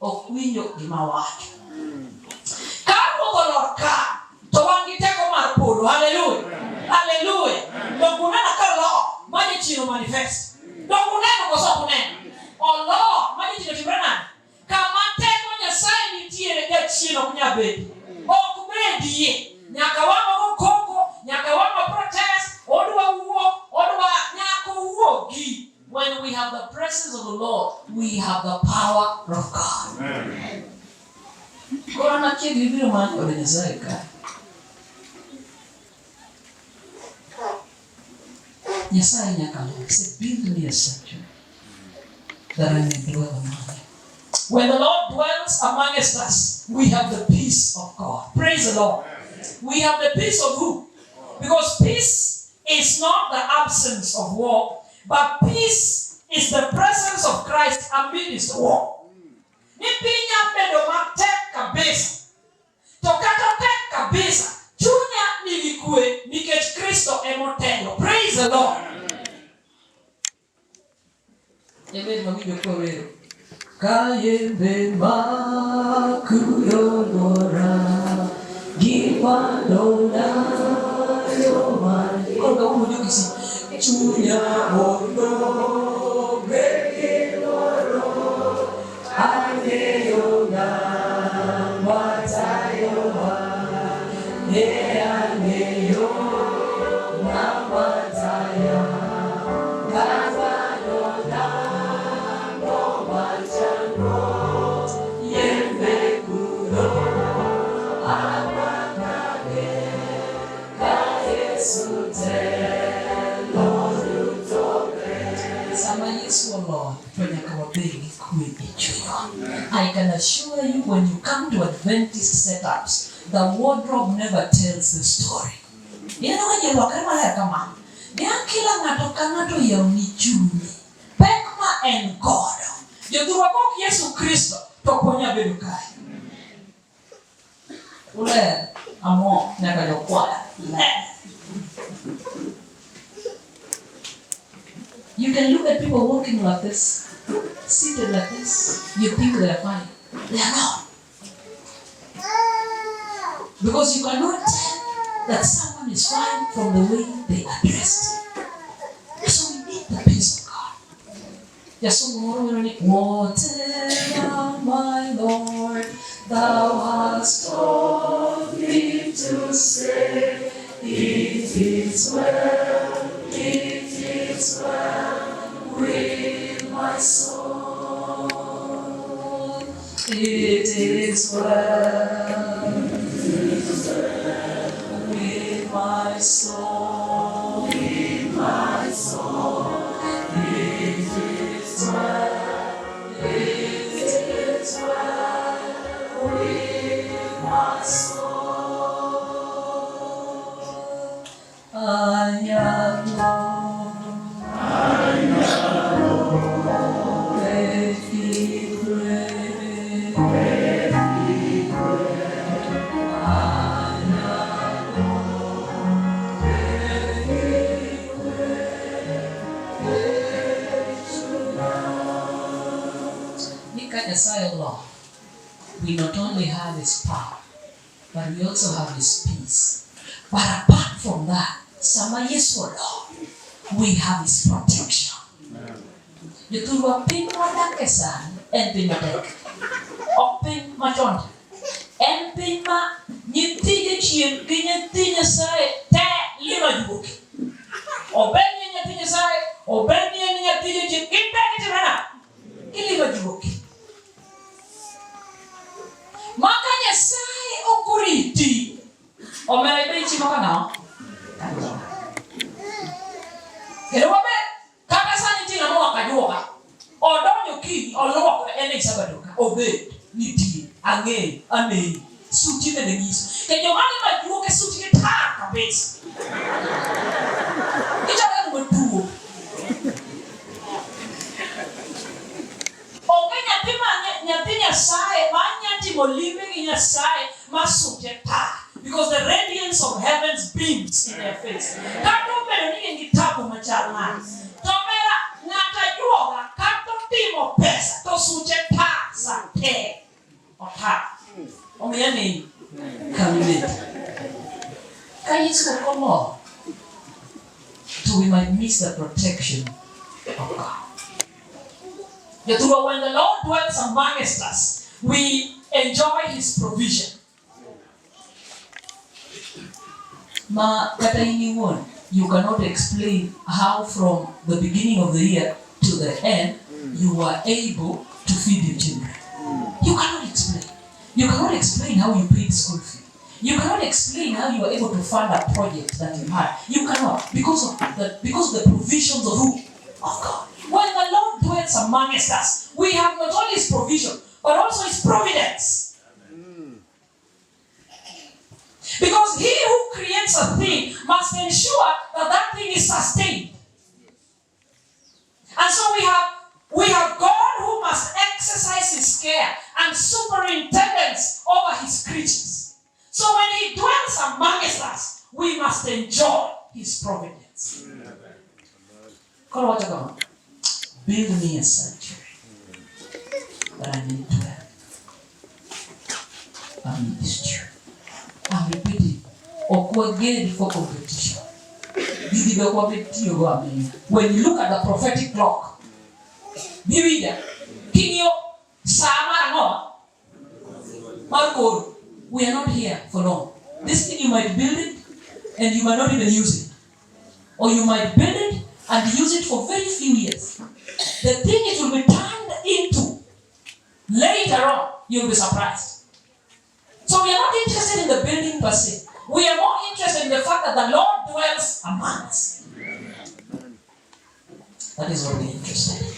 Ok winjo gima wacho. Ka ruoth olor ka, to wan gi teko mar polo. Haleluya. Haleluya. Donge uneno ka olor ma jachien manifest? Donge uneno koso ok uneno? Olor ma jachien otimore nade? Kama teko Nyasaye nitiere jachien ok nyal bedie. Ok bedie. Nyaka wago koko, nyaka wago protest, odwa wuok, odwa nyaka owuogi. When we have the presence of the Lord, we have the power of God. Amen. Koro machiegni biro manyo od Nyasaye ka. Nyasaye nyaka lor. Say, build me a sanctuary that I may dwell among you. When the Lord dwells amongst us, we have the peace of God. Praise the Lord. We have the peace of who? Because peace is not the absence of war, but peace is the presence of Christ amidst war. Ni piny nyalo bedo matek kabisa. To kata tek kabisa, chunya nigi kwe nikech Kristo emotelo. Praise the Lord. Amen mawinjo kwawero. Kayembe makuyo lwora gipandona yo mane. Koro kawuono jokisi chunya odong' gi luoro ang'eyo ng'ama tayowa e ang'eyo ng'ama taya kata nonano machandruok yembe kuro amakage ka Yesu telo duto ber. Sama Yesu olor to nyaka wabed gi kwe e chunywa. I can assure you when you come to Adventist setups, the wardrobe never tells the story. Ineno ka ji orwakre maler kama, niang' kila ng'ato ka ng'ato yawni chunye. Pek ma en godo. Jothurwa kok Yesu Kristo to ok wanyal bedo kae. Uler amor nyaka jokwaya ler. You can look at people walking like this, seated like this. You think they are fine. They are not. Because you cannot tell that someone is fine from the way they are dressed. So we need the peace of God. Jasungu moro wero ni whatever my Lord thou hast taught me to say, it is well, it is well with my soul. It is well, with my soul, with my soul. It is well, it is well with my soul. Anyalo, bet gi kwe. Anyalo bet gi kwe e chunya. Ni ka Nyasaye olor, we not only have his power, but we also have his peace. But apart from that, sama Yesu olor, we have his protection. Jothurwa piny mwadake sani en piny matek. Ok piny machon cha. En piny ma nyithi jachien gi nyithi Nyasaye te lima juogi. Obed ni en nyathi Nyasaye, obed ni en nyathi jachien, gin te gitimo nang'o? Gilimo juogi. Ma ka Nyasaye ok oriti, omera ibe ichimo ka ng'awa? Ka ng'awa. Kendo wabe kata sani nitie ng'ama orwako ajuoga, odonjo kiny oluokre en ei Sabato ka, obet nitie, ang'eyo, aneni, suti bende nyiso. To joma limo ajuoke sutgi tar kabisa. Gichalo ka gima tuo. Onge nyathi ma nyathi Nyasaye ma nya timo limbe gi Nyasaye ma sute tar because the radiance of heavens beams in their face. Kata obedo ni gin gi tabu machal nade, to mera ng'ato ajuoga kata otimo pesa to suche tar sa te. mi aneni kamibet. Ka Yesu ok olor, to we might miss the protection of God. Jothurwa, when the Lord dwells amongst us, we enjoy his provision. Ma kata in iwuon, you cannot explain how from the beginning of the year to the end you were able to feed your children. You cannot explain. You cannot explain how you paid school fee. You cannot explain how you were able to fund a project that you had. You cannot, because of the provisions of who? Of God. When the Lord dwells amongst us, we have not only his provision, but also his providence. Because he who creates a thing must ensure that that thing is sustained. And so we have God who must exercise his care and superintendence over his creatures. So when he dwells amongst us, we must enjoy his providence. Koro wacho kama, "Build me a sanctuary that I may dwell amidst you." I'm repeating. Ok waged for competition. Gigi be ok wabi tiyogo aming'a. When you look at the prophetic clock, biwinja, king'iyo sa mar ang'o? Mar koro. We are not here for long. This thing, you might build it and you might not even use it. Or you might build it and use it for very few years. The thing it will be turned into later on, you'll be surprised. So we are not interested in the building per se. We are more interested in the fact that the Lord dwells among us. That is what we're interested in.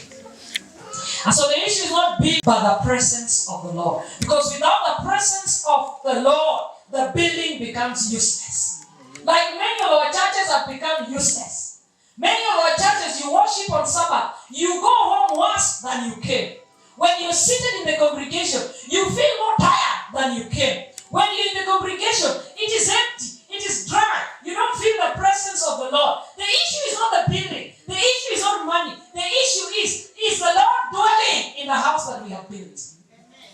And so the issue is not built by the presence of the Lord. Because without the presence of the Lord, the building becomes useless. Like many of our churches have become useless. Many of our churches, you worship on Sabbath, you go home worse than you came. When you're seated in the congregation, you feel more tired than you came. When you're in the congregation, it is empty, it is dry. You don't feel the presence of the Lord. The issue is not the building. The issue is not money. The issue is the Lord dwelling in the house that we have built?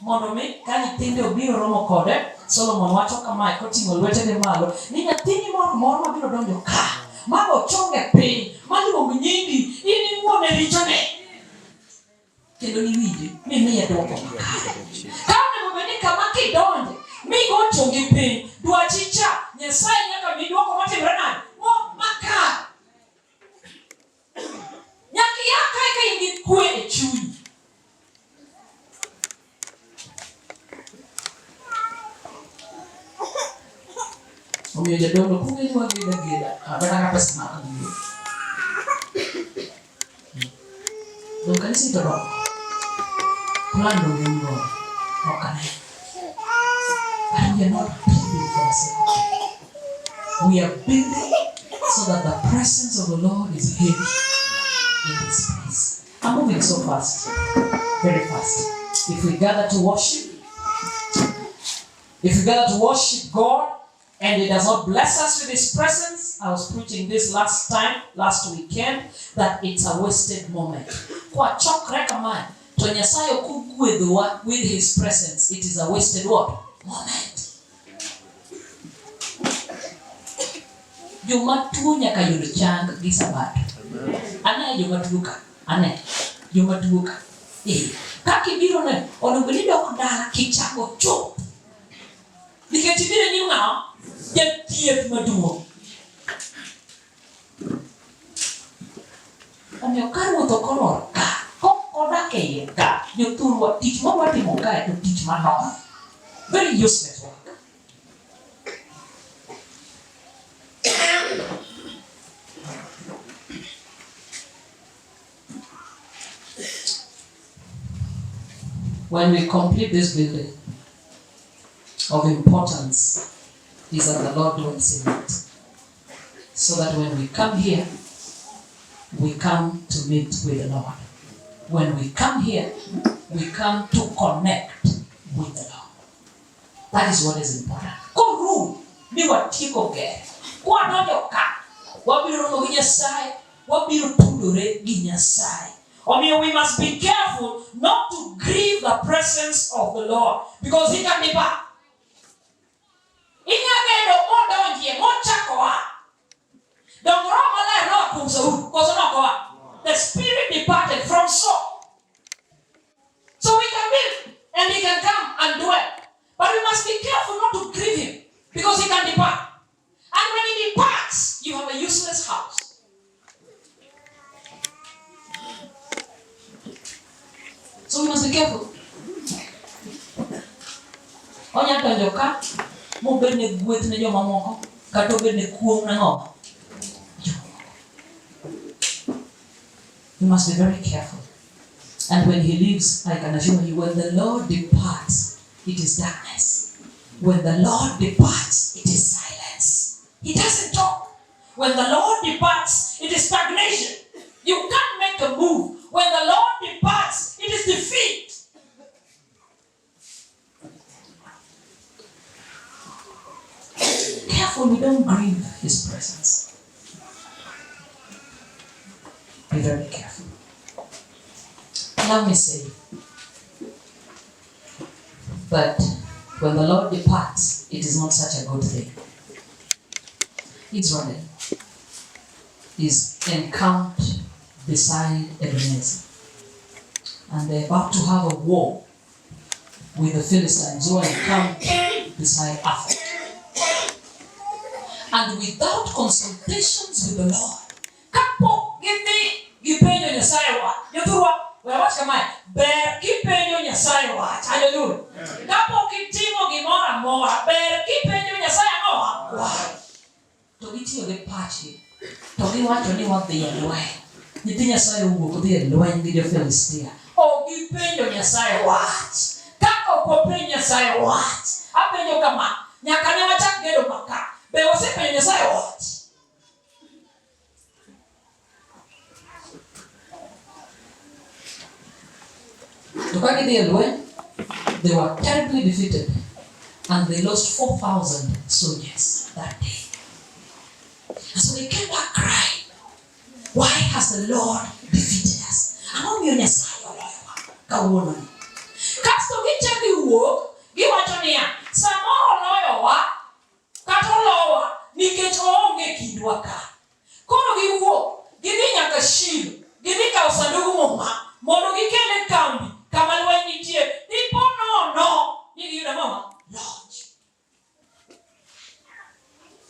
Mondo mi ka nyithinde obiro romo kode, Solomon wacho kamae koting'o lwetene malo ni nyathini moro moro mabiro donjo ka mago chonge piny maluong nyingi in ing'uone richone kendo niwinje mimiye dwoko makare. Ka onego bed ni kama kidonje migo chongi piny dwachi cha Nyasaye nyaka mi dwoko matimre nade mo makare nyaka ia kae ka in gi kwe e chunyi. Omiyo jadolo kung'e ni wagedo ageda kata ka pesa mar biro. Dong kanisa to dongo. Plan donge un godo. Ok ane. But we are not building for ourselves. We are building so that the presence of the Lord is heavy in this place. I'm moving so fast, very fast. If we gather to worship, if we gather to worship God and He does not bless us with His presence, I was preaching this last time, last weekend, that it's a wasted moment. Kwachokre kamae, to Nyasaye ok ogwedhowa with His presence, it is a wasted what? Moment. Joma tuo nyaka yud chang gi Sabato. Ane joma tuo ka, ane joma tuo ka. Eh, kaka ibiro ne, onego bed ni idok dala kichango chuth. Nikech ibiro e nyim ng'awa? Jathieth maduong'. Omiyo ka ruoth ok olor ka, kok odak e iye ka, jothurwa tich ma watimo kae to tich manono. Very useless work. When we complete this building, of importance is that the Lord dwells in it. So that when we come here, we come to meet with the Lord. When we come here, we come to connect with the Lord. That is what is important. Koru ni watieko gere. Kwadonjo ka, wabiro romo gi Nyasaye, wabiro tudore gi Nyasaye. Omiyo we must be careful not to grieve the presence of the Lord, because he can depart. Inya bedo modonjie, mochako a. Donge Roho Maler noa kuom Saul, koso nok oa? The spirit departed from Saul. So we can build and he can come and dwell. But we must be careful not to grieve him because he can depart. And when he departs, you have a useless house. So we must be careful. Onya donjo ka mobed ne gweth ne jomamoko kata obed ne kuong' ne ng'o? You must be very careful. And when he leaves, I can assure you, when the Lord departs, it is darkness. When the Lord departs, it is silence. He doesn't talk. When the Lord departs, it is stagnation. You can't make a move. When the Lord departs, it is defeat. Careful, we don't grieve his presence. Be very careful. Allow me say that when the Lord departs, it is not such a good thing. Israel is encamped beside Ebenezer, and they're about to have a war with the Philistines who are encamped beside Aphek. And without consultations with the Lord, kapok gidhi gipenjo Nyasaye wach. Jothurwa, we awach kamae, ber kipenjo Nyasaye wach. Haleluya. Kapok itimo gimoro amora, ber kipenjo Nyasaye ang'owa? Wach. To gitiyo gi pachgi, to giwacho ni wadhi e lweny. Nyithi Nyasaye owuok odhi e lweny gi jo-Filistia. Ok gipenjo Nyasaye wach. Kaka ok wapenj Nyasaye wach, apenjo kama, nyaka ne wachak gedo maka, be wasepenjo Nyasaye wach? To ka gidhi e lweny, they were terribly defeated and they lost 4,000 soldiers that day. And so they came back crying, why has the Lord defeated us? Ang'o momiyo Nyasaye oloyowa kawuononi? Kasto gichako giwuok, giwacho niya, samoro oloyowa kata olowa nikech oonge e kindwa ka. Koro giwuok, gidhi nyaka Shilo, gidhi kawo sandug muma mondo gikel e kambi kama lweny nitie. Dipo nono ni giyudo ang'o? Loch.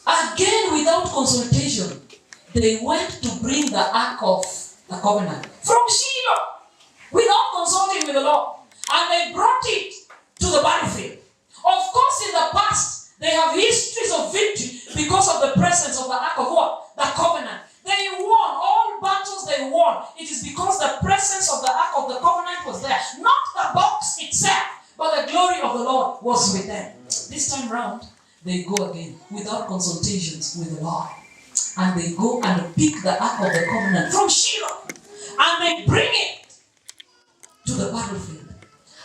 Again, without consultation, they went to bring the Ark of the Covenant from Shiloh without consulting with the Lord. And they brought it to the battlefield. Of course, in the past, they have histories of victory because of the presence of the Ark of what? The Covenant. They won all battles they won. It is because the presence of the Ark of the Covenant was there. Not the box itself, but the glory of the Lord was with them. This time round, they go again without consultations with the Lord. And they go and pick the Ark of the Covenant from Shiloh. And they bring it to the battlefield.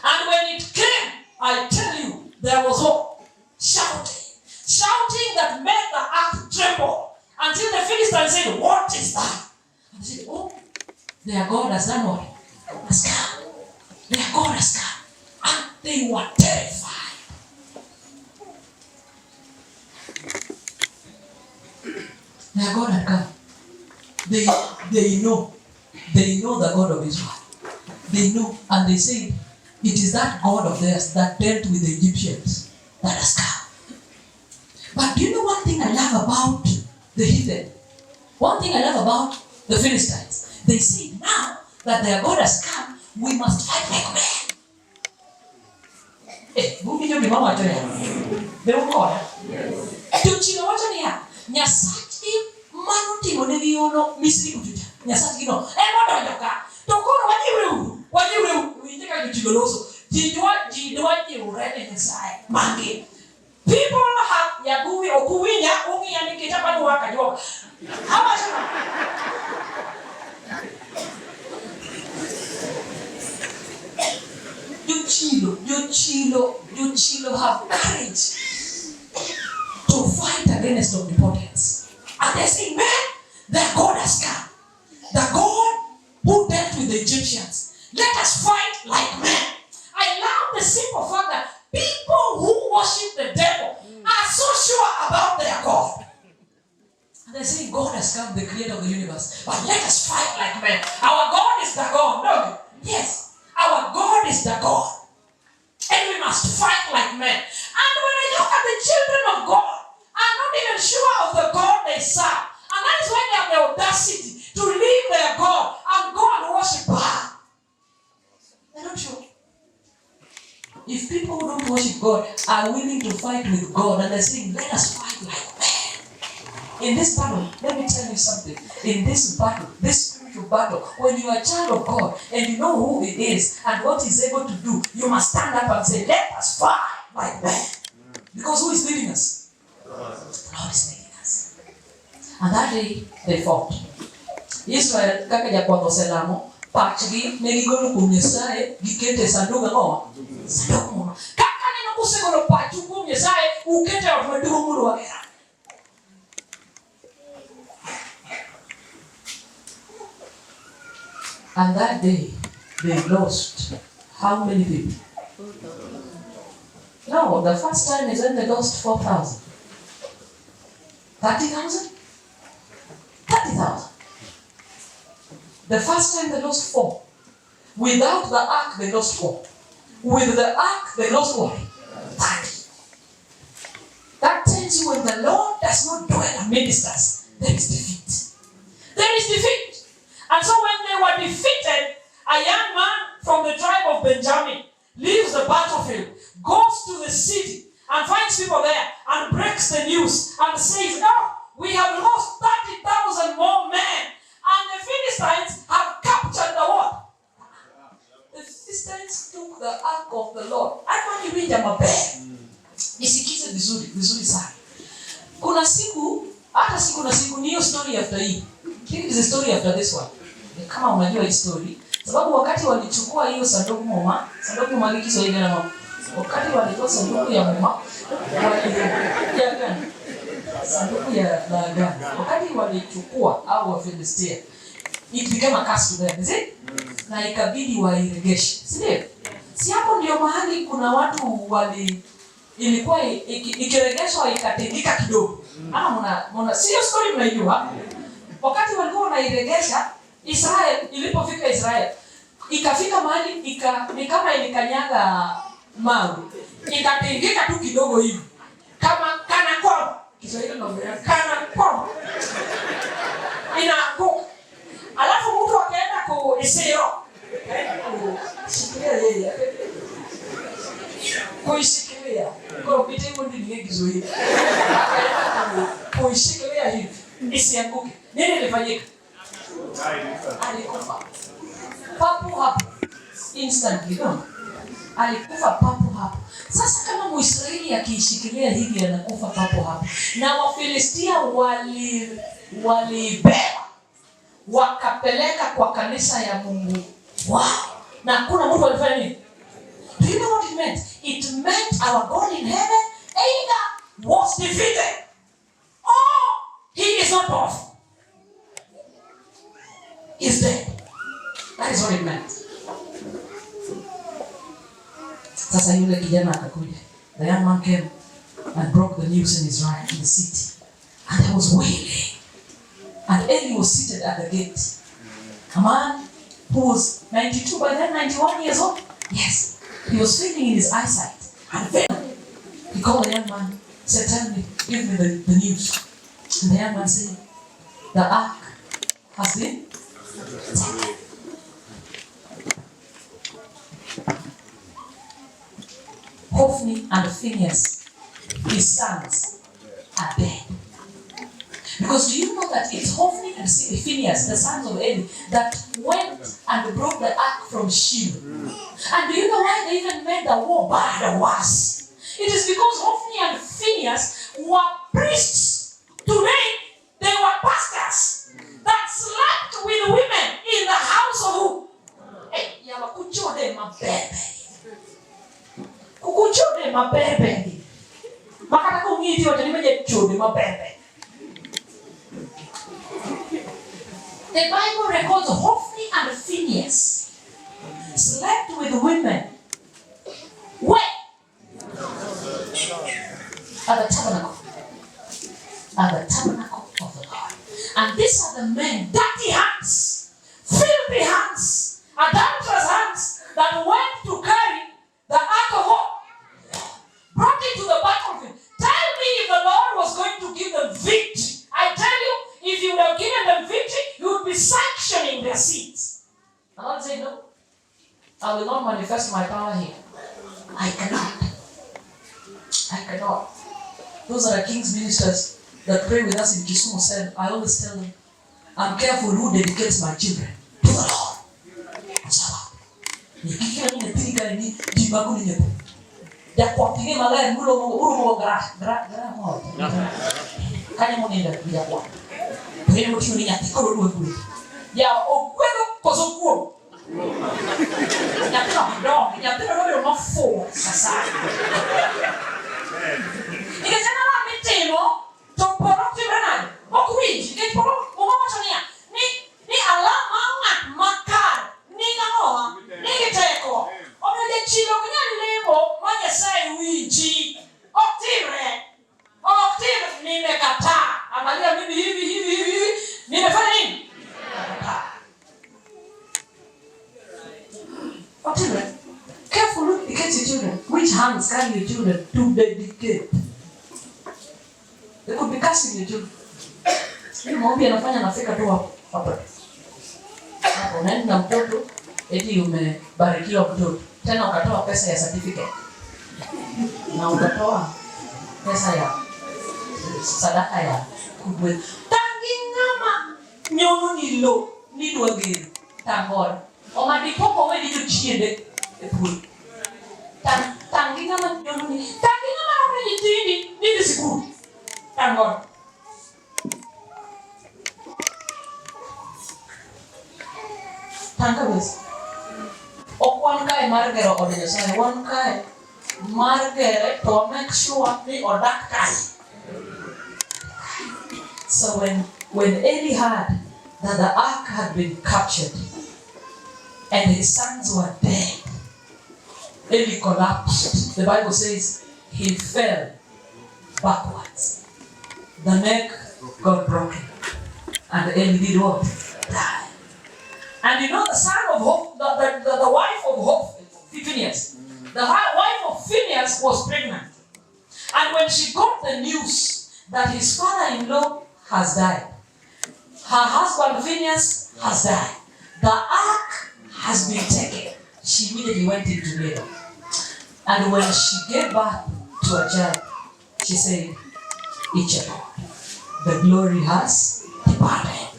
And when it came, I tell you, there was what? Shouting. Shouting that made the earth tremble. Until the Philistines said, what is that? And they said, oh, their God has done what? Has come. Their God has come. And they were terrified. Their God had come. They know. They know the God of Israel. They know. And they said, it is that God of theirs that dealt with the Egyptians that has come. But do you know one thing I love about the heathen? One thing I love about the Philistines. They say now that their God has come, we must fight like men. Uwinjo gima wacho ya? Be un koda? Jochilo wacho niya, Nyasachgi manotimo negi hono Misri kucho cha, Nyasachgi no ema odonjo ka. To koro wajiwre uru, wajiwre uru. Winje ka jochilo loso. Ji dwa jiwre ne Nyasaye mangima. People have yaguwi ok uwinja, ung'iya nikech apani waka ajuoga. Awacho Jochilo, jochilo, jochilo have courage to fight against omnipotence. And they say, man, the God has come. The God who dealt with the Egyptians. Let us fight like men. I love the simple fact that people who worship the devil are so serve the creator of the universe, but let us fight like men. Our God is Dagon. No. Yes. Our God is Dagon. And we must fight like men. And when I look at the children of God, I'm not even sure of the God they serve. And that is why they have the audacity to leave their God and go and worship Baal. They're not sure. If people who don't worship God are willing to fight with God and they're saying, let us fight like men. In this battle, let me tell you something. In this battle, this spiritual battle, when you are a child of God and you know who He is and what He's able to do, you must stand up and say, let us fight like men. Because who is leading us? The Lord is leading us. And that day, they fought. Israel, kaka jakwath oselamo, pachgi ne gigolo kuom Nyasaye, gikete e sandug ang'owa? Sandug muma. Kaka neno kusegolo pachu kuom Nyasaye, ukete e ot maduong' mudwa gero. And that day, they lost how many people? No, the first time is when they lost 4,000. 30,000? 30,000. The first time they lost 4. Without the ark, they lost 4. With the ark, they lost what? 30. That tells you when the Lord does not dwell amidst us, there is defeat. There is defeat. And so when they were defeated, a young man from the tribe of Benjamin leaves the battlefield, goes to the city, and finds people there, and breaks the news, and says, oh, we have lost 30,000 more men, and the Philistines have captured the what? The Philistines took the ark of the Lord. Hapa ni winja maber. Nisikize vizuri, vizuri sana. Kuna siku, hata siku na siku, ni hiyo story after hii. Here is the story after this one. Kama unajua hii story, sababu wakati walichukua hiyo sanduku mama, sanduku mama Kiswahili na mama. Wakati walitoa sanduku ya mama, ya gani? Sanduku ya la agano. Wakati walichukua au Wafilistia, it became a curse to them, is it? Na ikabidi wairegeshe, si ndio? Si hapo ndio mahali kuna watu wali ilikuwa ikiregeshwa ikatingika kidogo. Ama mna sio story mnaijua? Wakati walikuwa wanairegesha Israel, ilipofika Israel ikafika mahali ni kama ilikanyaga mawe, ikatingika tu kidogo hivi, kama kana kwamba, Kiswahili naongea kana kwamba inaanguka. Alafu mtu akaenda kuisiro, kushikilia yeye, kuishikilia kwa pita hivyo ndio ni Kiswahili, akaenda kuishikilia hivi isianguke. Nini ilifanyika? Alikufa papo hapo, instantly. No? Alikufa papo hapo. Sasa kama Mwisraeli akiishikilia hivi anakufa papo hapo, na Wafilistia walibeba wakapeleka kwa kanisa ya Mungu wao, na hakuna mtu alifanya nini? Do you know what it meant? It meant our God in heaven either was defeated or he is not powerful. He's dead. That is what it meant. Sasa yule kijana akakuja. The young man came and broke the news in Israel, in the city. And there was wailing. And Eli was seated at the gate. A man who was 92 by then, 91 years old. Yes. He was failing in his eyesight. And then he called the young man, said, tell me, give me the news. And the young man said, the ark has been taken. Hophni and Phinehas, his sons, are dead. Because do you know that it's Hophni and Phinehas, the sons of Eli, that went and brought the ark from Shiloh? And do you know why they even made the war bad or worse? It is because Hophni and Phinehas were priests. Today, they were pastors that slept with women in the house of who? Hey, yawakuchode mabebe. Kukuchode mabebe. Makata kungiti wacha nimeje chode mabebe. The Bible records Hophni and Phinehas slept with women. Where? At the tabernacle. At the tabernacle of the Lord. And these are manifest my power here. I cannot. I cannot. Those are the king's ministers that pray with us in Kisumu said, I always tell them, I'm careful who dedicates my children to the Lord. Sawa. Nikikira ni nyathini ka ni ji mago ni nyathi. Jakwath ing'e maler muromo uromo gra gra gra mo. Kanyo moninda gi jakwath. To en moting'o ni nyathi koro odwa gwedho. Yawa ogwedho koso kuom? Nyathino ok dongi, nyathino nobedo mofuwo sasa. Nikech en alarm mitimo to polo timre nade? Ok winji. Nikech polo Muma wacho niya, ni alarm mar ng'at makare nigi ang'owa? Nigi teko. Omiyo jachien ok nyal lemo ma Nyasaye winji. Ok timre. Ok timre. Nimekataa. Angalia mimi hivi hivi hivi hivi. Nimefanya nini? Nimekataa. Ok timre. Careful who dedicates your children. Which hands carry your children to dedicate? They could be cursing your children. Hiyo maombi anafanya nafika tu hapo. Hapo. Hapo unaenda na mtoto eti umebarikiwa mtoto. Tena ukatoa pesa ya certificate. Na ukatoa pesa ya sadaka ya kudwe. Tangi ng'ama nyono ni lo nidwa gero. Tangor. Omadi poko weni jochiende e puodho. Tang tangi ng'ama nyono ni. Tangi ng'ama romre nyithindi nidhi sikul. Tangor. Tang kabisa. Ok wan kae mar gero od Nyasaye, wan kae mar gere to make sure ni odak kae. So when Eli heard that the ark had been captured and his sons were dead, Eli collapsed. The Bible says he fell backwards. The neck got broken. And Eli did what? Die. And you know the son of Hope, the wife of Hope, Phineas. The wife of Phineas was pregnant. And when she got the news that his father-in-law has died, her husband Phineas has died, the ark has been taken, she immediately went into labor. And when she gave birth to a child, she said, Ichabod, the glory has departed.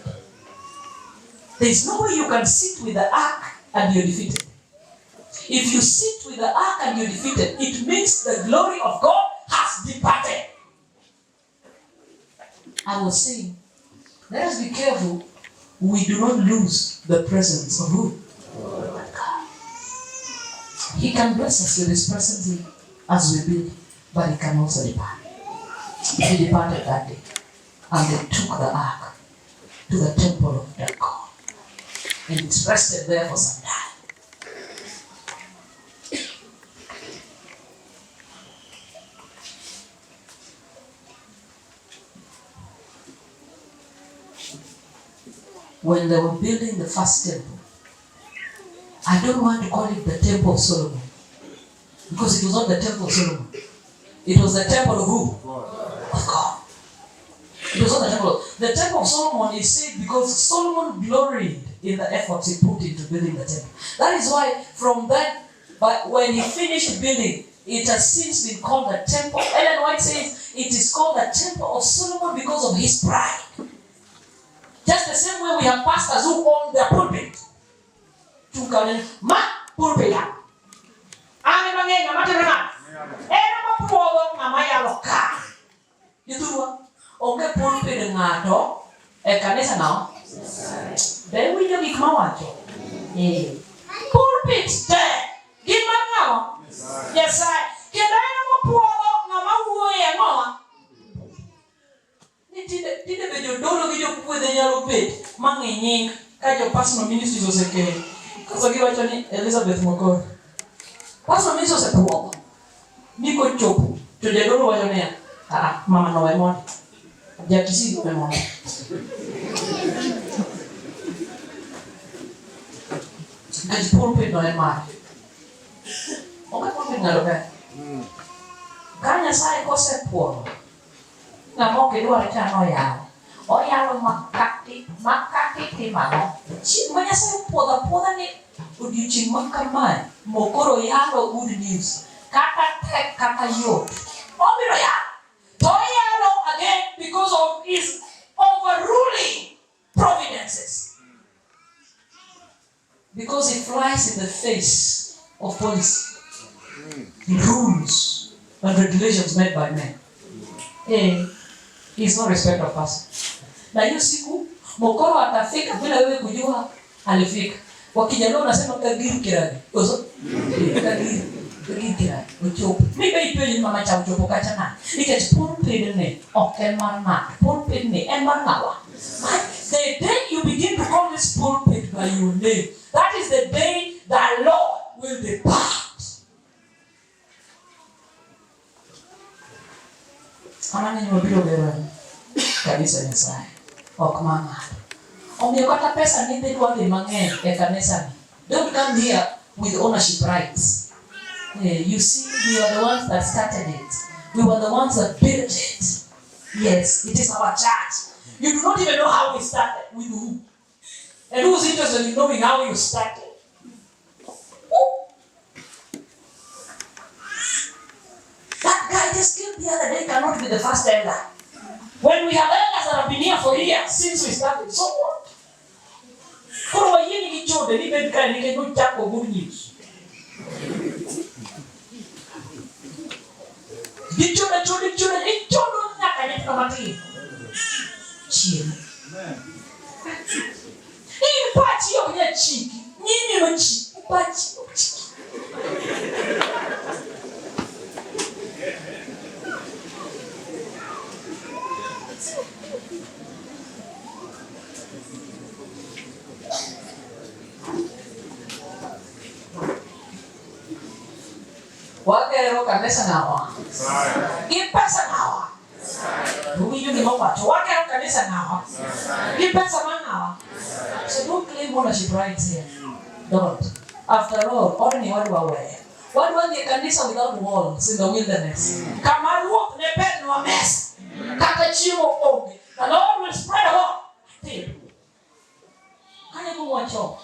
There is no way you can sit with the ark and you're defeated. If you sit with the ark and you're defeated, it means the glory of God has departed. I was saying, let us be careful we do not lose the presence of who? God. He can bless us with his presence as we build, but he can also depart. He departed that day, and they took the ark to the temple of Dagon. And it rested there for some time. When they were building the first temple, I don't want to call it the temple of Solomon, because it was not the temple of Solomon. It was the temple of who? Of God. It was not the temple. The temple of Solomon is said because Solomon gloried in the efforts he put into building the temple. That is why from then, but when he finished building, it has since been called the temple. Ellen White says it is called the temple of Solomon because of his pride. Just the same way we have pastors who own their pulpit. Ma pulpit. Ane mang'eny ng'ama timo nade? En ema puodho ng'ama yalo ka. Jothurwa, onge pulpit ng'ato e kanisa no. Be iwinjo gik mawacho? Eh. Pulpit te gin mar ng'awa? Nyasaye. Kendo en ema puodho ng'ama wuoye ang'owa? Ni tinde be jodolo gi jokwedhe nyalo bet mang'i nying ka jo personal ministries osekeyo. Kaso giwacho ni Elizabeth Mokoro. Personal ministries osepuodho. Ni kochopo to jadolo wacho niya, "Ah, mama no we mondi. Jakisi we mondi." Nikech pulpit no en mare. Onge pulpit ng'ato ka. Ka Nyasaye kosepuodho ng'ama ok idwar cha noyalo. Oyalo makati, makati timo ang'o? Chieng' ma Nyasaye opuodho apuodha ni Odiochieng' ma kamae, mokoro yalo good news. Kata tek kata yot. Obiro yalo. To oyalo again because of his overruling providences. Because he flies in the face of policy, rules, and regulations made by men. Eh, he's no respect of person. Na hiyo siku mokoro atafika bila wewe kujua alifika. Wakijaluo wanasema kagir kiragi. Oso? Eh, kagir. Kagir kiragi. Ochopo. Mi be ipenjo ni mama cha ochopo kacha nade? Nikech pulpit ni ok en mar ng'ato. Pulpit ni en mar ng'awa. The day you begin to call this pulpit by your name, that is the day the Lord will depart. Mano wabiro gero kanisa Nyasaye, ok mar ng'ato. Omiyo kata pesa ni dhi dwa dhi mang'eny e kanisa ni. Don't come here with ownership rights. You see, we are the ones that started it. We were the ones that built it. Yes, it is our church. You do not even know how we started, with who. And who's interested in knowing how you started? Who? That guy just came the other day cannot be the first elder. When we have elders that have been here for years since we started, so what? Koro wayie ni gichode ni bed kae nikech nochako good news. Gichode chode chode ichodo nyaka nyithindo matin. Chiemo. In pachi ok nyal chiki. Nyimi nochiki. Pachi ok chiki. Wagero kanisa ng'awa? Gi pesa ng'awa? Uwinjo gima owacho? Wagero kanisa ng'awa? Gi pesa mar ng'awa? So don't claim ownership rights here. Don't. After all, odni wadwa weyo. Wadwa dhi e kanisa without walls in the wilderness. Kama ruoth ne pednwa mesa. Kata chiemo onge. The Lord will spread a what? Table. Kanyo kuma wachoma.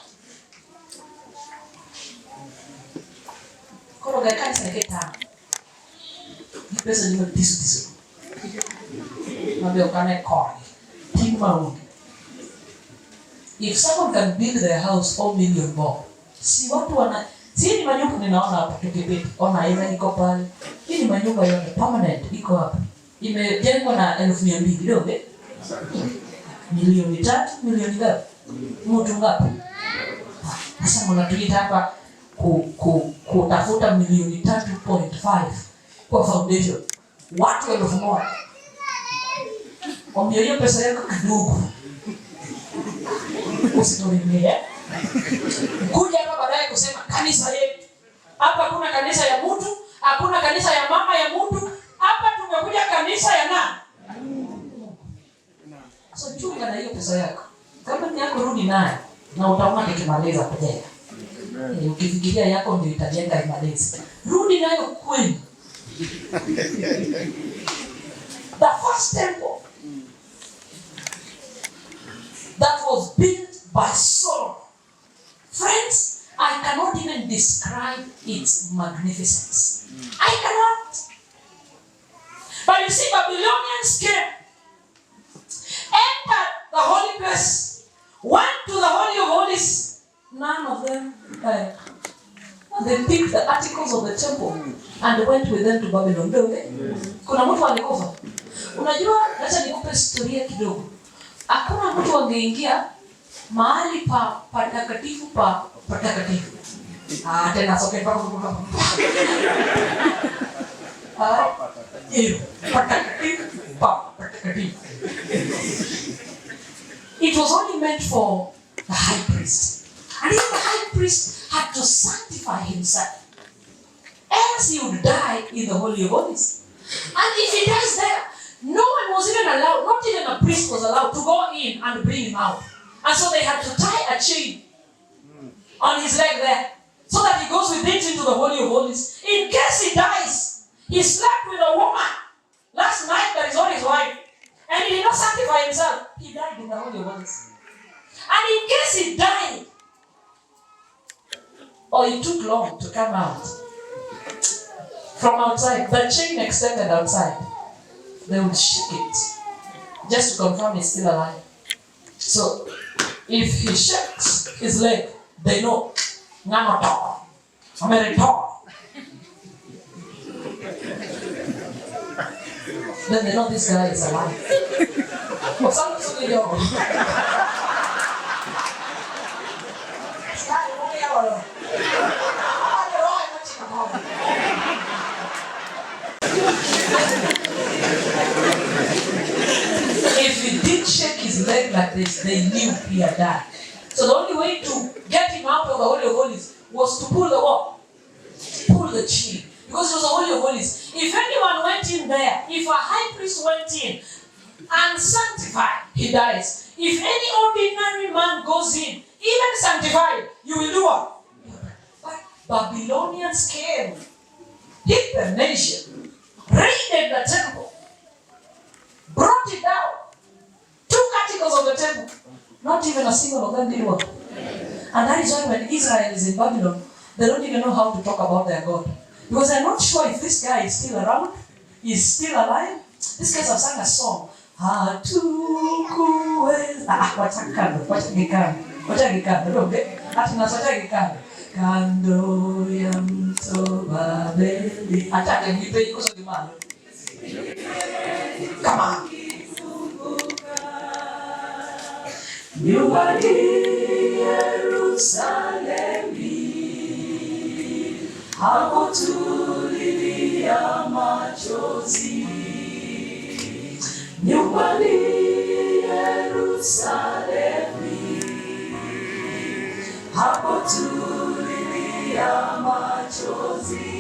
Koro ger kanisa ni kitang'. Gi pesa ni mathiso thiso. Mabe ok ane korgi. Ting' maonge. If someone can build their house 4 million bob, si watu wana si ni manyumba ninaona hapa tukipita. Ona ile iko pale. Hii ni manyumba yote permanent iko hapa. Imejengwa na 200,000 kidogo eh? 3 milioni, milioni ngapi? Mtu ngapi? Sasa mnatuita hapa kutafuta 3.5 milioni kwa foundation. Watu 1,000. Omiyo hiyo pesa yako kidogo. Usitulimie. Kuja hapa baadaye kusema kanisa yetu. Hapa hakuna kanisa ya mtu, hakuna kanisa ya mama ya mtu. Hapa tumekuja kanisa ya nani? So chunga na hiyo pesa yako. Kama ni yako rudi nayo na utaona nikimaliza kujenga. Ukifikiria yako ndio itajenga imalize. Rudi nayo kwenu. The first temple that was built by Solomon. Friends, I cannot even describe its magnificence. I cannot. But you see, Babylonians came, entered the holy place, went to the Holy of Holies. None of them, they picked the articles of the temple and went with them to Babylon. Don't they? Kuna mtu alikufa. Unajua, acha nikupe historia kidogo. Hakuna mtu angeingia mahali pa patakatifu pa patakatifu. Ah, tena soke pa pa pa. Ah, patakatifu pa patakatifu. It was only meant for the high priest. And even the high priest had to sanctify himself. Else he would die in the Holy of Holies. And if he dies there, no one was even allowed, not even a priest was allowed to go in and bring him out. And so they had to tie a chain on his leg there, so that he goes with it into the Holy of Holies. In case he dies, he slept with a woman last night that is not his wife, and he did not sanctify himself. He died in the Holy of Holies. And in case he died, long to come out from outside, the chain extended outside, they would shake it just to confirm he's still alive. So if he shakes his leg, they know, ng'ano tho, amerito. Then they know this guy is alive. If he did shake his leg like this, they knew he had died. So the only way to get him out of the Holy of Holies was to pull the what? Pull the chain. Because it was the Holy of Holies. If anyone went in there, if a high priest went in unsanctified, he dies. If any ordinary man goes in, even sanctified, you will do what? But Babylonians came, hit the nation, raided the temple, brought it down, took articles of the temple. Not even a single of them did what? And that is why when Israel is in Babylon, they don't even know how to talk about their God. Because they're not sure if this guy is still around, is still alive. These guys have sung a song. Kando ya mto Babeli. Come on. Nyumbani Yerusalemi, hapo tulilia machozi. Nyumbani Yerusalemi, hapo tulilia machozi.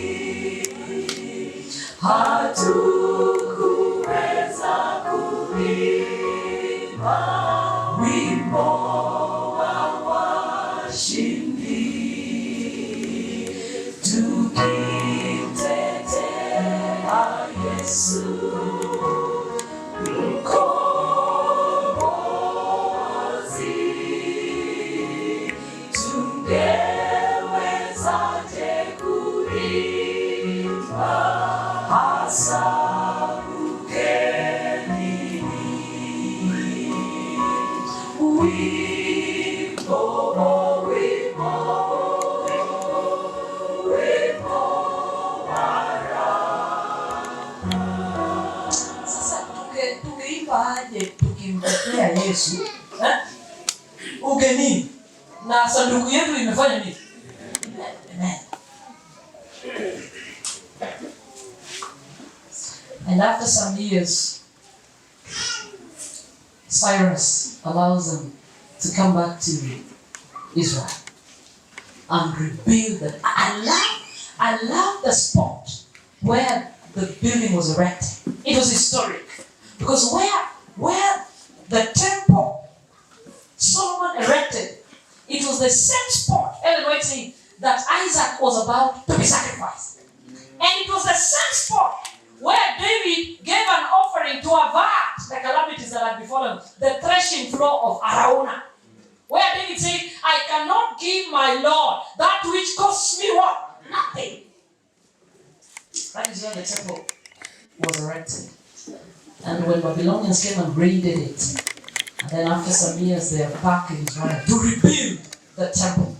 Hatukuweza kuimba wimbo wa washindi, tukimtetea Yesu Mkombozi. Tungewezaje kuimba hasa ugenini? Wimbo, wimbo, wimbo wa raha. Sasa tungeimba aje tukimtetea Yesu, eh? Ugenini na sanduku yetu imefanya nini? Amen. And after some years, Cyrus allows them to come back to Israel and rebuild it. I love the spot where the building was erected. It was historic because where the temple Solomon erected, it was the same spot, Ellen White said, that Isaac was about to be sacrificed. And it was the same spot where David gave an offering to avert the calamities that had befallen, the threshing floor of Araunah. Where David said, I cannot give my Lord that which costs me what? Nothing. That is where the temple was erected. And when Babylonians came and raided it, and then after some years they are back in Israel to rebuild the temple.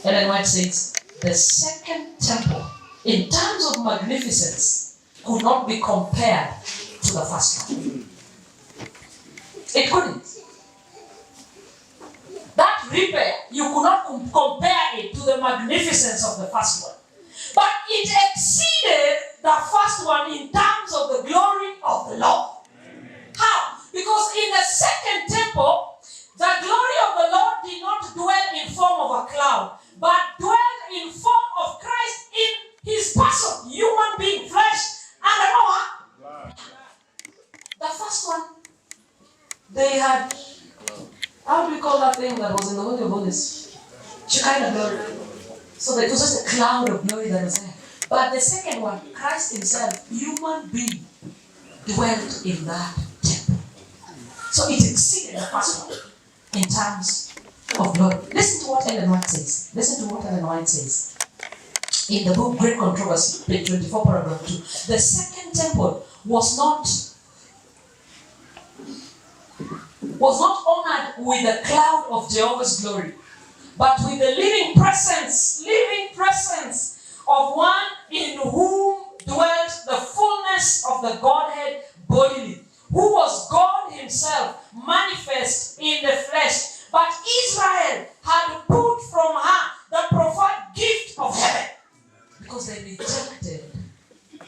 Ellen White says, the second temple, in terms of magnificence, could not be compared to the first one. It couldn't. That repair, you could not compare it to the magnificence of the first one. But it exceeded the first one in terms of the glory of the Lord. How? Because in the second temple, the glory of the Lord did not dwell in form of a cloud, but dwelt in form of Christ in his person, human being, flesh, and all. The first one, they had, how do we call that thing that was in the Holy of Holies? Shekinah glory. So it was just a cloud of glory that was there. But the second one, Christ himself, human being, dwelt in that temple. So it exceeded the first one in terms of glory. Listen to what Ellen White says. Listen to what Ellen White says. In the book Great Controversy, page 24, paragraph 2, the second temple was not honored with the cloud of Jehovah's glory, but with the living presence of one in whom dwelt the fullness of the Godhead bodily, who was God himself manifest in the flesh. But Israel had put from her the proffered gift of heaven, because they rejected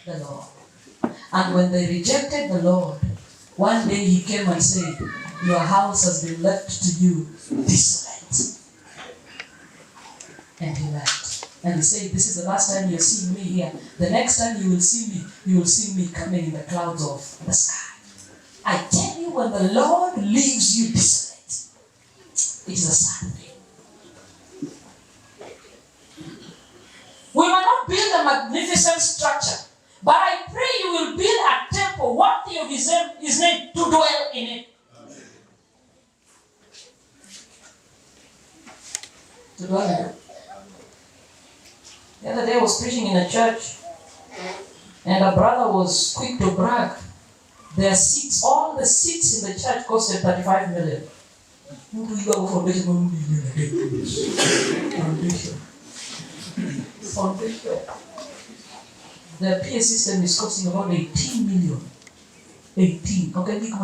the Lord. And when they rejected the Lord, one day he came and said, your house has been left to you desolate. And he left. And he said, this is the last time you're seeing me here. The next time you will see me, you will see me coming in the clouds of the sky. I tell you, when the Lord leaves you desolate, it is a sad thing. We might not build a magnificent structure, but I pray you will build a temple worthy of his name to dwell in it. To dwell in it. The other day I was preaching in a church, and a brother was quick to brag. Their seats, all the seats in the church costed 35 million. Foundation. The PA system is costing about 18 million. 18. Okay, 18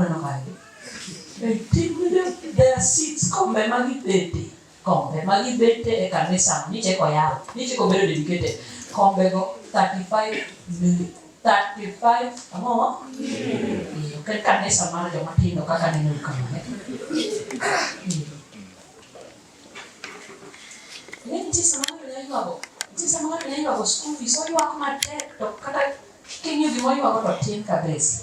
million. Their seats kombe magi bete. Kombe magi bete e kanisa. Niche ko yao. Niche ko bedo dedicated. Kombe go 35 million. 35. Amo? Okay, kanisa mara joma tindo kaka neno kama. Nitie sama ng'ato nyalo ywago. Nitie sama ng'ato nyalo ywago school fees, oywak matek to kata king'iyo gima oywago to tin kabisa.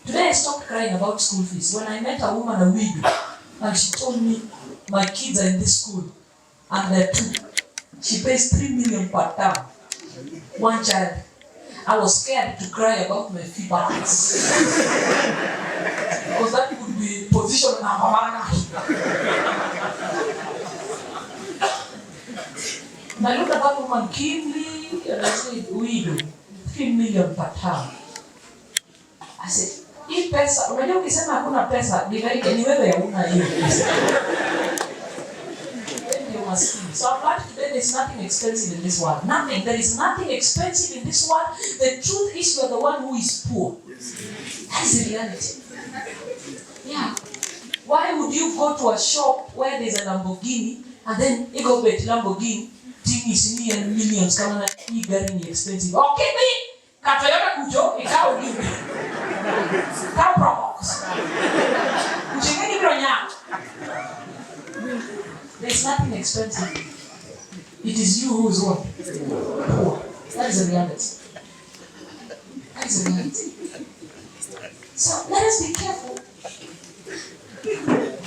Today I stopped crying about school fees. When I met a woman, a widow, and she told me my kids are in this school and they're two. She pays 3 million per term. One child. I was scared to cry about my fee balance. Because that could be position number. And I looked at that woman keenly and I said, widow, 3 million per term. I said, hii pesa, unajua ukisema hakuna pesa, ni wewe hauna hiyo pesa. So I'm glad today there's nothing expensive in this world. Nothing. There is nothing expensive in this world. The truth is you are the one who is poor. That is the reality. Yeah. Why would you go to a shop where there's a Lamborghini and then you go bet Lamborghini, thing is near millions, kama na hii gari ni expensive. Okay, me ka Toyota kujo ikaw gini. Ikaw Probox. Kuchingeni bro nya. There's nothing expensive. It is you who is what? Poor. That is the reality. That is the reality. So let us be careful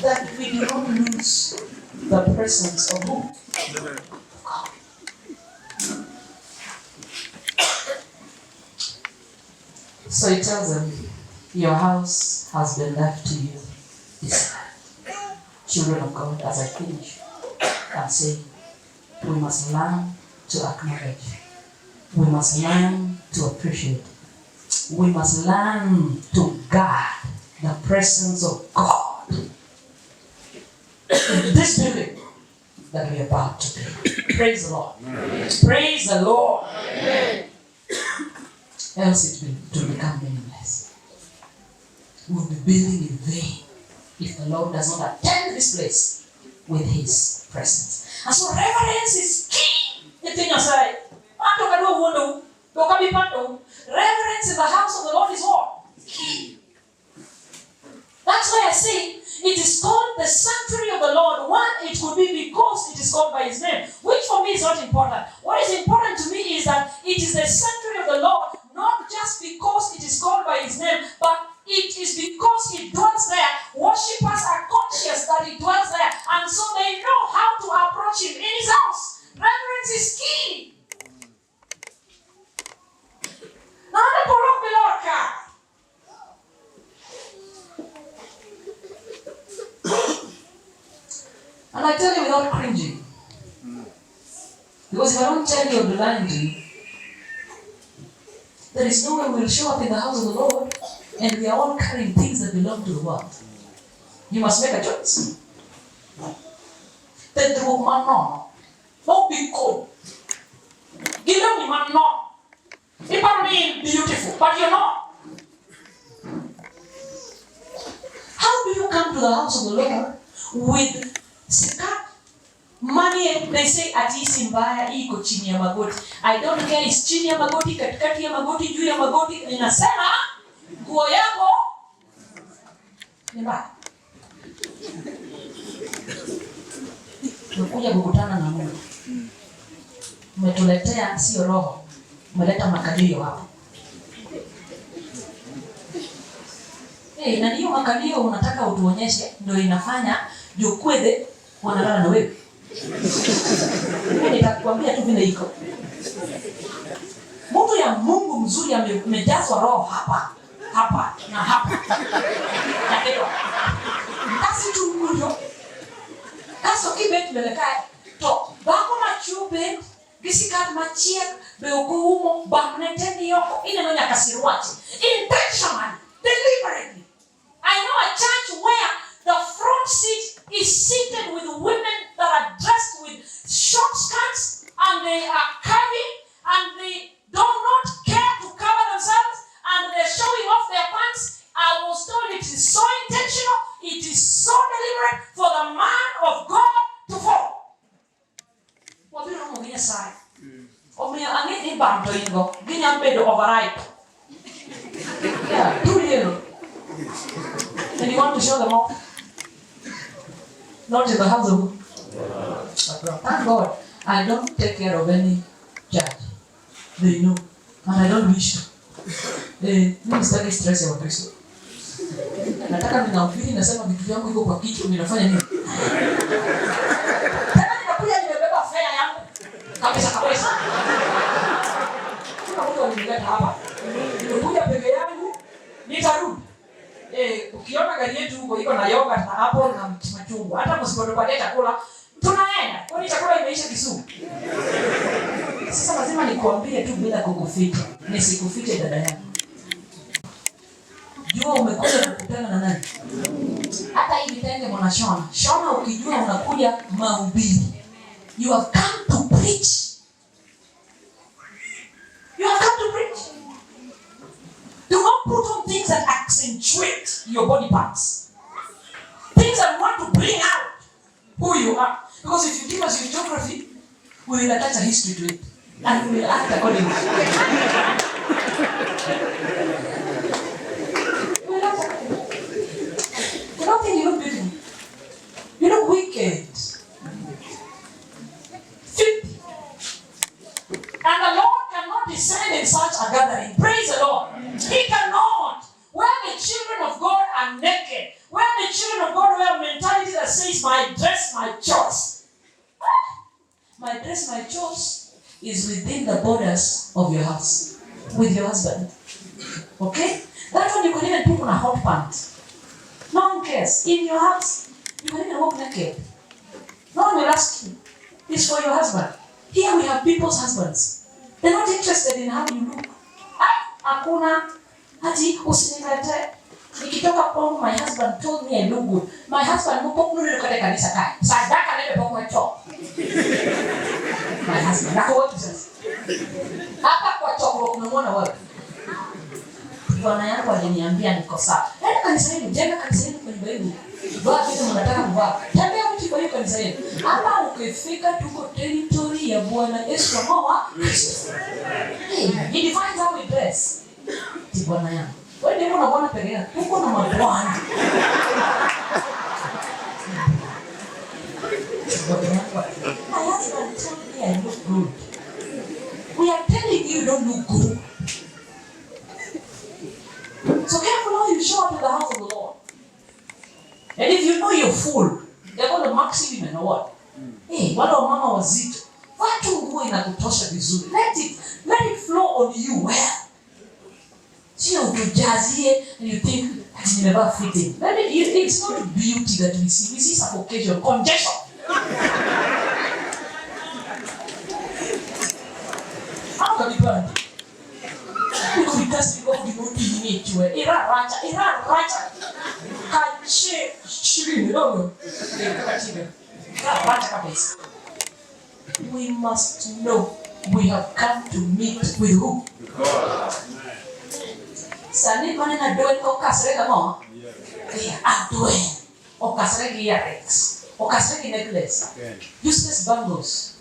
that we do not lose the presence of who? God. So he tells them, your house has been left to you desolate. Children of God, as I finish, I'm saying we must learn to acknowledge. We must learn to appreciate. We must learn to guard the presence of God in this building that we are about to build. Praise the Lord. Amen. Praise the Lord. Amen. Else it will become meaningless. We'll be building in vain if the Lord does not attend this place with his presence. And so reverence is key. Reverence in the house of the Lord is what? Key. That's why I say it is called the sanctuary of the Lord. One, it could be because it is called by his name, which for me is not important. What is important to me is that it is the sanctuary of the Lord, not just because it is called by his name, but it is because he dwells there. Worshippers are conscious that he dwells there, and so they know how to approach him in his house. Reverence is key. And I tell you without cringing, because Because if I don't tell you, I'll be lying to you. There is no way we'll show up in the house of the Lord and we are all carrying things that belong to the world. You must make a choice. Tedruok manono. Mobiko. Gilewni manono. Iparo ni in beautiful, but you're not. How do you come to the house of the Lord with skirt? Money, they say ati si mbaya, hii iko chini ya magoti. I don't care, is chini ya magoti, katikati ya magoti, juu ya magoti. Ninasema nguo yako ni mbaya. Tumekuja kukutana na Mungu. Umetuletea sio roho, umeleta makalio hapo. Hey, na hiyo makalio unataka utuonyeshe ndio inafanya jukwethe wanalala na wewe. Mimi nitakwambia tu vile iko. Mtu ya Mungu mzuri amejazwa roho hapa, hapa na hapa. Naelewa. Kasi tu nguyo. Kaso kibet mbele kae. To bako machube gisikat machiek be ok oumo bamne te ni oko ineno nyaka sirwache. Intentionally, deliberately. I know a church where the front seat is seated with women that are dressed with short skirts and they are curvy and they do not care to cover themselves and they're showing off their pants. I was told it is so intentional, it is so deliberate for the man of God to fall. Wabiro romo gi Nyasaye. Omiyo ang'e ni bam to in go, ginyalo bedo overripe. Yeah, too yellow. And you want to show them off? Not in the house of God. Thank God, I don't take care of any judge. They know. And I don't wish to. Mimi sitaki stress ya Wakristo. Nataka ninahubiri, nasema vitu vyangu iko kwa kichwa, ninafanya nini? Tena ninakuja nimebeba fare yangu. Kabisa kabisa. Kuna mtu alinileta hapa. Nimekuja peke yangu, nitarudi. Ukiona gari yetu huko iko na yogurt na apple na machungwa. Hata msipotupatia chakula, tunaenda. Kwani chakula imeisha Kisumu? Sasa lazima nikuambie tu bila kukuficha. Nisikufiche dada yangu. Jua umekuja kukutana na nani? Hata hii vitenge mwana shona. Shona ukijua unakuja mahubiri. You have come to preach. You have come to preach. Do not put on things that accentuate your body parts. Things that want to bring out who you are. Because if you give us your geography, we will attach a history to it. And we will act accordingly. We will act accordingly. You don't think you look beautiful. You look wicked. Filthy. And the Lord cannot descend in such a gathering. Praise the Lord. He cannot. Where the children of God are naked, where the children of God wear a mentality that says, my dress, my choice. My dress, my choice is within the borders of your house, with your husband. Okay? That one you can even put on a hot pant. No one cares. In your house, you can even walk naked. No one will ask you. It's for your husband. Here we have people's husbands. They're not interested in how you look. Hakuna. Ati usinilete. Nikitoka kwangu, my husband told me I look good. My husband mpo nuri kule kanisa kai. Sadaka nebe pokwe cho. My husband. Nako wapi sasa? Hapa kwa chokro umemwona wapi? Bwana yangu aliniambia niko sawa. Enda kanisa hili, jenga kanisa hili kwa nyumba yenu. Vaa vitu mnataka kuvaa. Tembea mti kwa hiyo kanisa hili. Hapa ukifika tuko territory ya Bwana Yesu Moa. Hey, he defines how we dress. Ti Bwana yangu. Wewe ndio unaona peke yako. Uko na mabwana. My husband told me I look good. We are telling you don't look good. So careful how you show up in the house of the Lord. And if you know you're full, they're called the maxi women or what? Hey, wale wamama wazito. Vaa tu nguo inakutosha vizuri. Let it flow on you well. Sio utujazie and you think ati nimevaa fitting. It's not beauty that we see. We see suffocation, congestion. Because you go to chwe. Ira racha, ira racha. Kache shirini dogo. Ira racha kabisa. We must know we have come to meet with who? God. Sani maneno adwen okasre kamo? Yeah, adwen. Okasre gi earrings. Okasre gi necklace. Useless bangles.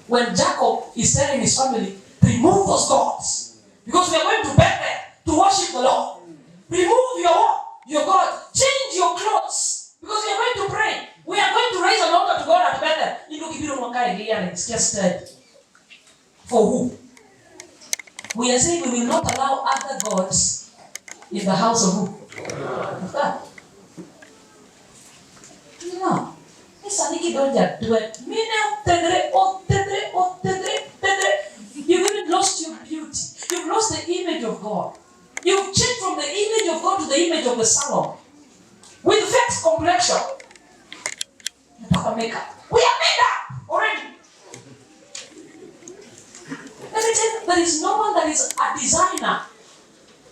When Jacob is telling his family, remove those gods. Because we are going to Bethel to worship the Lord. Remove your what? Your God. Change your clothes. Because we are going to pray. We are going to raise an altar to God at Bethel. You look if you don't want earrings, just steady. For who? We are saying we will not allow other gods in the house of who? Of God. No. Sani kidonja dwet. Mine otedre, otedre, otedre, otedre. You've even lost your beauty. You've lost the image of God. You've changed from the image of God to the image of the salon. With fake complexion. Mpaka makeup. We are made up already. Let me tell you, there is no one that is a designer.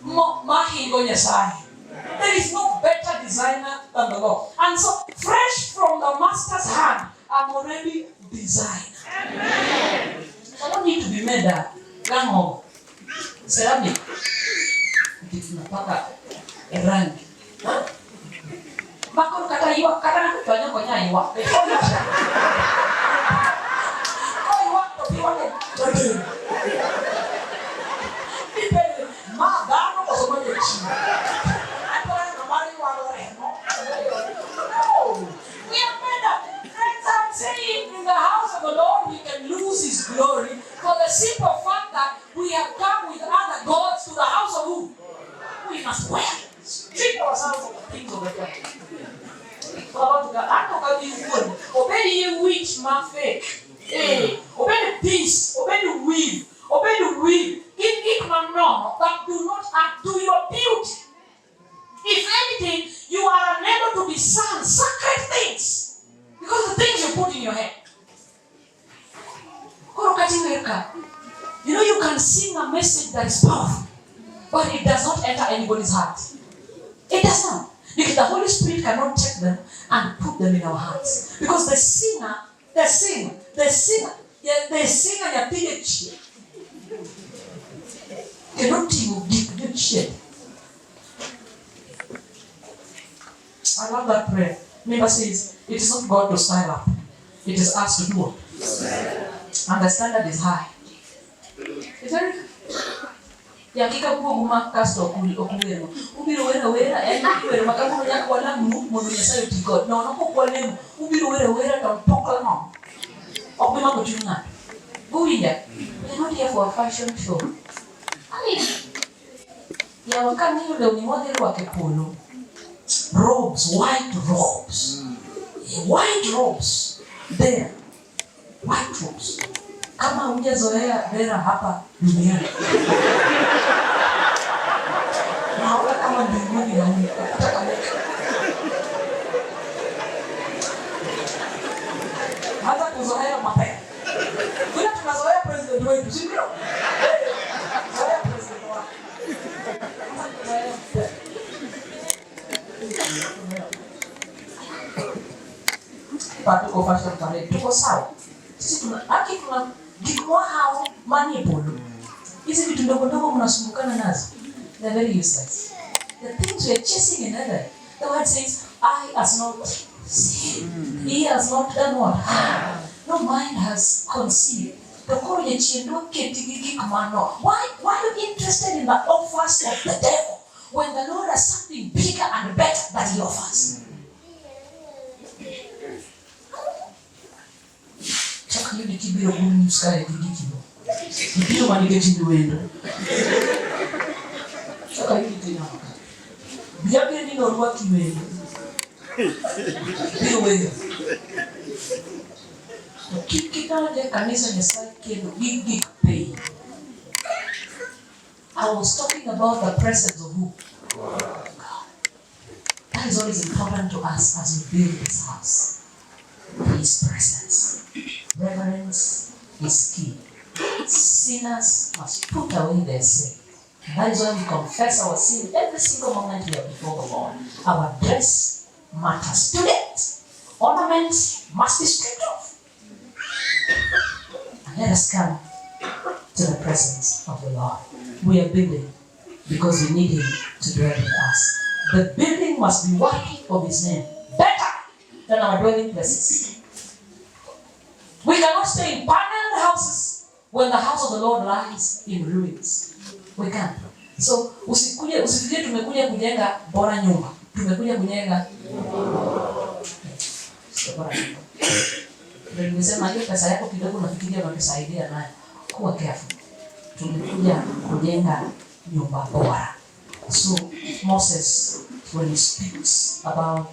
Mahigo Nyasaye. There is no better designer than the Lord. And so, fresh from the master's hand, I'm already designed. Amen. I don't need to be made a gang of ceramic. Tunapaka rangi. Makoro kata ywak kata ng'ato chwanyo ok onya ywak. Koywak to pi wang'e to Ipenjo, ma dhano koso ma jachien? Adwaro neno mar ywago remo. No. We are made up. Friends, I'm saying in the house of the Lord we can lose his glory for the simple fact that we have come with other gods to the house of who? We must wear. Strip ourselves of the things of the devil. Obed ye witch ma fake. Eh, obed peace, obed weave, obed weave. Gin gik manono that do not add to your beauty. If anything, you are unable to discern sacred things because the things you put in your head. Koro kata iwer ka. You know you can sing a message that is powerful, but it does not enter anybody's heart. It does not. Because the Holy Spirit cannot take them and put them in our hearts. Because the singer, the singer, the singer, yeah, the singer nyathi jachien. Kendo ting'o gik jachien. I love that prayer. Member says, it is not God to style up. It is us to do what? And the standard is high. It's very Yakika kuom ma kasto ok uwergo. Ubiro wero awera, en wer ma kawuono nyaka walam mondo Nyasaye oti kod. Nono kok walemo, ubiro wero awera to pokla nono. Ok bi mako chuny ng'ato. Uwinja? We are not here for a fashion show. Ai, yawa kang'iyo lewni mwadhi rwako e polo. Robes, white robes. White robes. There. White robes. Kama hujazoea dera hapa duniani. Naona kama mbinguni hauna hata kama hata kuzoea mapema. Vile tunazoea president wetu, si ndio? Zoea president wako. Hata kuzoea mapema. Tuko fashion parade, tuko sawa. Sisi tuna haki, tuna gik mwahawo manie polo. Hizi vitu ndogo ndogo mnasumbukana nazo. They're very useless. The things we are chasing in heaven, the word says, eye has not seen, ear has not done what? No mind has conceived. To koro jachien dwa keti gi gik mano. Why are you interested in the offers of the devil when the Lord has something bigger and better that he offers? Chak yudi kibiro good news kae gi giki go. Ibiro mana nikech in wendo. Chak ayudi tinama ka. Bi abiro ni norwaki wendo. Biro wendo. To kik idonj e kanisa Nyasaye kendo gi gik piny. I was talking about the presence of who? God. That is what is important to us as we build this house. His presence. Reverence is key. Sinners must put away their sin. And that is why we confess our sin every single moment we are before the Lord. Our dress matters. Today, ornaments must be stripped off. And let us come to the presence of the Lord. We are building because we need Him to dwell with us. The building must be worthy of His name, better than our dwelling places. We cannot stay in paneled houses when the house of the Lord lies in ruins. We can't. So usikuje, usifikirie tumekuja kujenga bora nyumba. Tumekuja kujenga sio bora nyumba. Ndio nimesema hiyo pesa yako kidogo unafikiria unatusaidia nayo. Kuwa careful. Tumekuja kujenga nyumba bora. So Moses, when he speaks about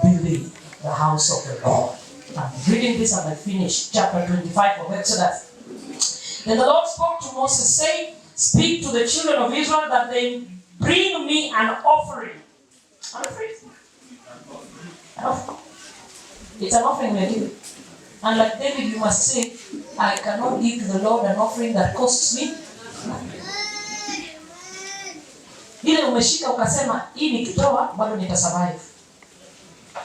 building the house of the Lord, I'm reading this and I finish chapter 25 of Exodus. Then the Lord spoke to Moses, saying, "Speak to the children of Israel that they bring me an offering." An offering? An offering. It's an offering we are giving. And like David, you must say, "I cannot give to the Lord an offering that costs me nothing." Ile umeshika ukasema, "Hii nikitoa bado nitasurvive."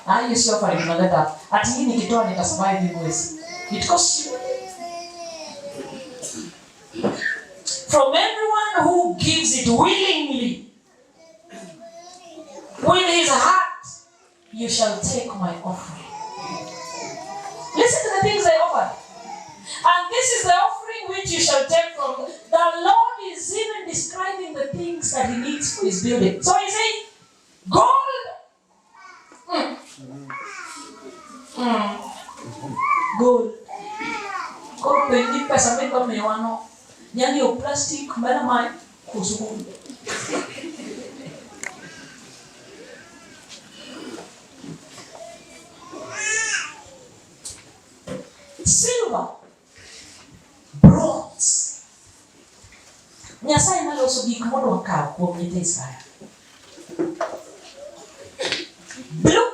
Ah, hiyo sio offering unaleta. Ati hii nikitoa nitasurvive hii mwezi. It costs you. From everyone who gives it willingly, with his heart, you shall take my offering. Listen to the things they offered. And this is the offering which you shall take from the Lord is even describing the things that He needs for His building. So He saying, gold. Gold. Koro penji pesa midwa miyowa no. Nyang'iewo plastic, melamine, koso gold. Silver, bronze. Nyasaye maloso gik modwa kawo kuom nyithind Israel. Blue,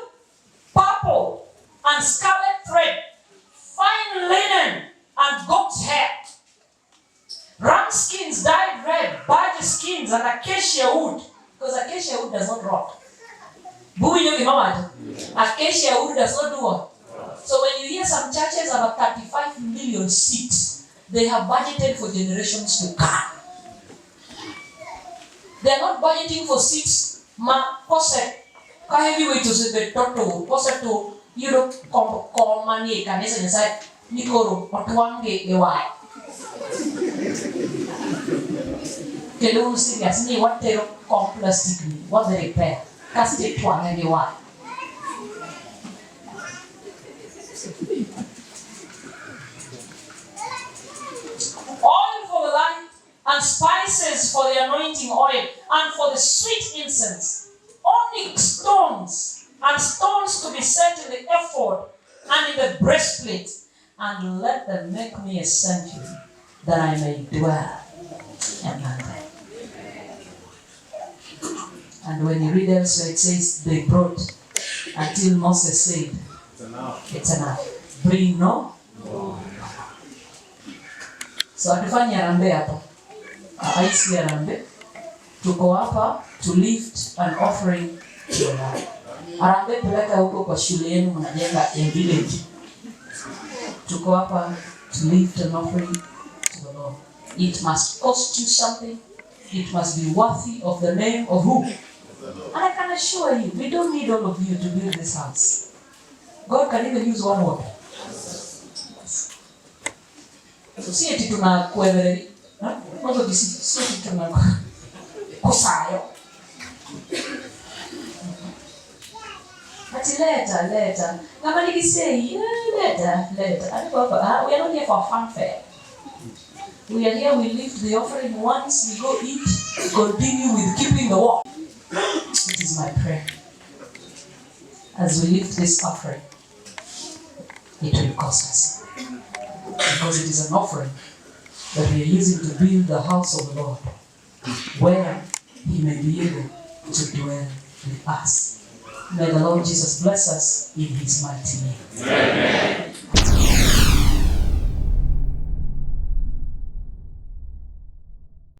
purple, and scarlet thread, fine linen, and goat's hair. Ram skins dyed red, badger skins, and acacia wood. Because acacia wood does not rot. Buwinjo gima wacho? Acacia wood does not do what? So when you hear some churches have 35 million seats, they have budgeted for generations to come. They are not budgeting for seats ma kose ka heavyweight osebet to kose to yudo kom kom manie kanisa Nyasaye ni koro otwang' gi gi waya. Kendo un serious ni watero kom plastic ni wadhi repair kasto itwang'e gi waya. Oil for the light and spices for the anointing oil and for the sweet incense, onyx stones and stones to be set in the ephod and in the breastplate, and let them make me a sanctuary that I may dwell among them. And when you read elsewhere, it says they brought until Moses said, "It's enough." "It's enough. Bring no more." So hatufanyi harambee hapa. Hii si harambee. Tuko hapa to lift an offering to the Lord. Harambee peleka huko kwa shule yenu mnajenga in village. Tuko hapa to lift an offering to the Lord. It must cost you something. It must be worthy of the name of who? And I can assure you, we don't need all of you to build this house. God can even use one word. Yes. So si eti tunakuevereri. Mwanzo kisi si eti tuna kusayo. Ati leta, leta. Ngama nikisei, leta, leta. Ati baba, we are not here for fanfare. We are here, we lift the offering once, we go eat, continue with keeping the walk. It is my prayer. As we lift this offering, it will cost us. Because it is an offering that we are using to build the house of the Lord, where He may be able to dwell with us. May the Lord Jesus bless us in His mighty name. Amen.